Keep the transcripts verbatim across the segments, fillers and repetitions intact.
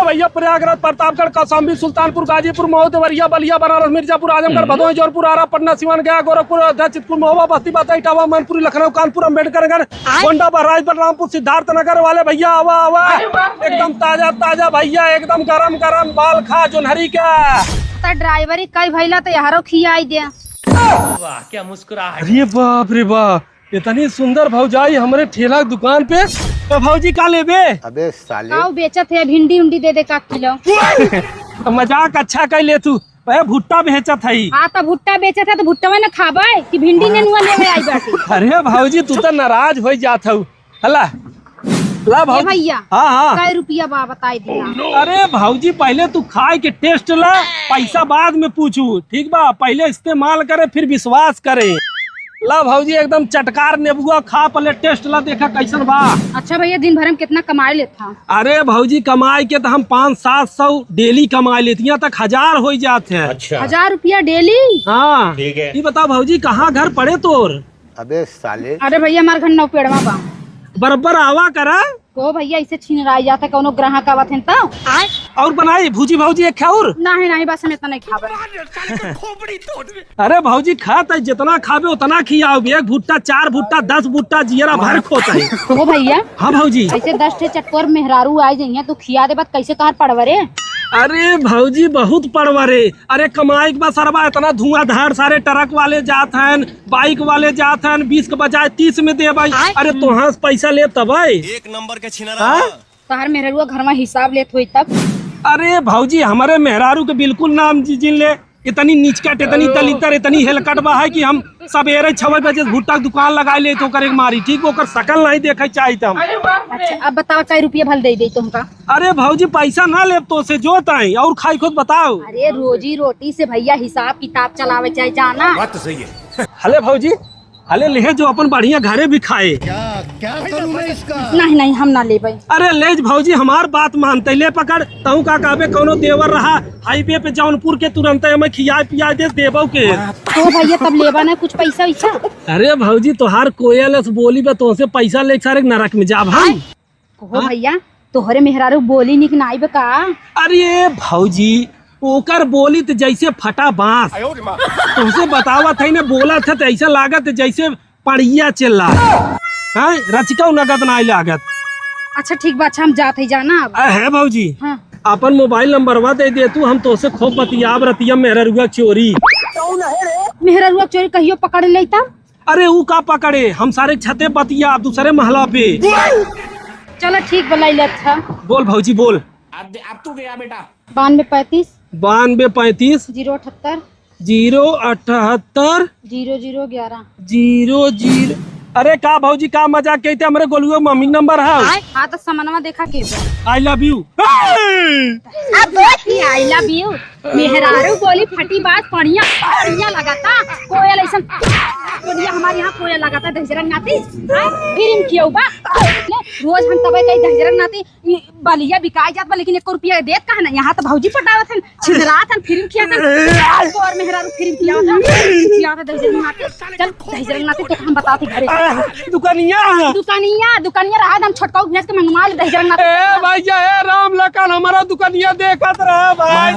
भैया, प्रयागराज, प्रतापगढ़, कौशाम्बी, सुल्तानपुर, गाजीपुर, मऊ, देवरिया, बलिया, बनारस, मिर्जापुर, आजमगढ़, हम्म। भदोही, जौनपुर, आरा, पटना, सिवान, गया, गोरखपुर, अयोध्या, चित्रकूट, महोबा, बस्ती, बांदा, इटावा, मैनपुरी, लखनऊ, कानपुर, अम्बेडकरनगर, गोंडा, बहराइच, बलरामपुर, सिद्धार्थनगर वाले भैया, आवा, आवा। एकदम ताजा, ताजा भैया, एकदम गरम, गरम बाल खा जोन्हरी का। त ड्राइवरी कई भइला त यहरो खियाई दे। वाह, क्या मुस्कुराहट। अरे बाप रे बाप, इतनी सुंदर भौजाई हमरे ठेला के दुकान पे। तो भौजी, का लेबे? अबे साले। काऊ बेचत है, भिंडी उंडी दे दे का किलो। तो मजाक अच्छा कइ ले तू। ए, भुट्टा बेचत हई। हाँ, तो भुट्टा बेचत है, तो भुट्टवा न खाबे कि भिंडी नेनुआ लेवे आई बाटी? अरे भौजी, तू तो नाराज होइ जात हऊ। हला, ला ए भौजी। भैया, हाँ, हाँ। कै रुपया बा, बताई दिया। अरे भौजी, पहिले तू खाए के टेस्ट ला, पैसा बाद में पूछू, ठीक बा? पहिले इस्तेमाल करे, फिर विश्वास करे। ला भौजी, एकदम चटकार नेबुआ खा, पहिले टेस्ट ला, देखा कैसन बा। अच्छा भैया, दिन भर में कितना कमाई लेत हा? अरे भौजी, कमाई के तो हम पाँच सात सौ डेली कमाई लेत, यहाँ तक हजार होइ जात है। अच्छा। हजार रुपया डेली? हाँ। ठीक है। ये बताओ भौजी, कहाँ घर पड़े तोर? अबे साले। अरे भैया, हमार घर नौपेड़वा बा। बराबर आवा करा। को भैया, ऐसे छिनराई जाता, कौनो ग्राहक आवत हैं तो? और बनाई भूजी भौजी एक और? नहीं, नहीं, बस हम इतना नहीं खाबे। अरे भौजी, खात है, जितना खाबे उतना खियाओ। एक भुट्टा, चार भुट्टा, दस भुट्टा, जियरा भर खोत है। को भैया? हाँ भौजी। ऐसे दस ठे चटकोर मेहरारू आ जाइए तो खिया दे, बात कैसे तोहार पड़वरे? अरे भौजी, बहुत पड़वरे। अरे कमाई के बा सरवा, इतना धुआंधार, सारे ट्रक वाले जात हैं, बाइक वाले जात हैं, बीस के बजाय तीस में दे भाई। अरे तोहां से पैसा ले तब भाई। एक नंबर के छिनरा। हाँ? तोहार मेहररुआ घरवा हिसाब लेत होई तब। अरे भौजी, हमारे मेहरारू के बिल्कुल नाम जि-, जिन ले, इतनी निचकट, इतनी दलितर, इतनी हेलकट बा है कि हम सबेरे छह बजे भुट्टा के दुकान लगाए ले तो ओकर एक मारी, ठीक, ओकर शकल नहीं देखे चाहित हम। अच्छा, अब बताओ, कै रुपया भल दे दे तुमका? अरे भौजी, पैसा ना लेब तो से जो ताई और खाई खुद बताओ। अरे रोजी रोटी से भैया हिसाब किताब चलावे चाहे जाना। बात तो सही है। हले भौजी, हले लेहे जो अपन बढ़िया घरे भी खाए। क्या, क्या करूँ मैं इसका? नहीं, नहीं, हम ना लेबै। अरे ले भौजी, हमार बात मानते, ले पकड़। तहूँ का कहबे, कौनो देवर रहा हाईवे पे जौनपुर के, तुरंते हमें खियाए पियाए दे देबो के। तो भैया तब लेबा ना कुछ पैसा वैसा? अरे भौजी, तोहार कोयल अस बोली बा, तोसे पैसा लेके सारे नरक में जाब हम। कहो हाँ? भैया, तोहरे मेहरारू बोली निक नाई बा का? अरे भौजी, ओकर बोली त जैसे फटा बांस। तुमसे बतावत है ने, बोलत है त ऐसा लागत है जैसे पड़िया चिल्ला। हैं? रचिका उनगत नाई लागत। अच्छा ठीक बा, अच्छा हम जात है जाना अब। अ, है भौजी, हाँ। अपन मोबाइल नंबरवा दे दे तू, हम तोसे खूब बतियाब रतिया मेहररुआ चोरी। मेहररुआ चोरी कहियो पकड़ ले तब? अरे ऊ का पकड़े, हम सारे छते बतिया दूसरे महला पे। चलो ठीक बा, लई ले अच्छा। बोल भौजी बोल। अब दे, अब तू गया बेटा। बानवे पैंतीस। बानवे पैंतीस। जीरो अठहत्तर। जीरो अठहत्तर। जीरो जीरो ग्यारह। जीरो जीरो। अरे का भौजी, का मजाक कहते, हमरे गोलुआ मम्मी नंबर है। हाँ तो समनवा देखा के। I love you। अब देखी I love you। मेहरारू बोली फटी बात, बढ़िया, बढ़िया लगाता। कोयल ऐसन, बढ़िया हमारे यहाँ कोयल लगाता, दहिजरन नाती। हाँ, फिर इन क्यों बा? ले, रोज हम तबे कही दहिजरन नाती, ई बलिया बिकाई जात बा, लेकिन एको रुपया देत कहाँ ना। यहाँ तो भौजी पटावत हन, छिनरात हन, फिर इन खियावत हन। और मेहरारू फिर इन खियावत हन, खियावत हन दहिजरन नाती। चल, दहिजरन नाती तो हम बताते घरे। आ, दुकानिया। दुकानिया, दुकानिया रहा, हम छोटका भेज के मंगवा ले दहिजरन नाती। ए भैया, ए राम लखन, हमारा दुकानिया देखत रहा भाई।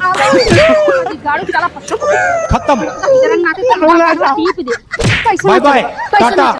गाड़ू चला खत्म। दहिजरन नाती तो हमारा टीप दे। कैसे बाय बाय, कैसे टाटा।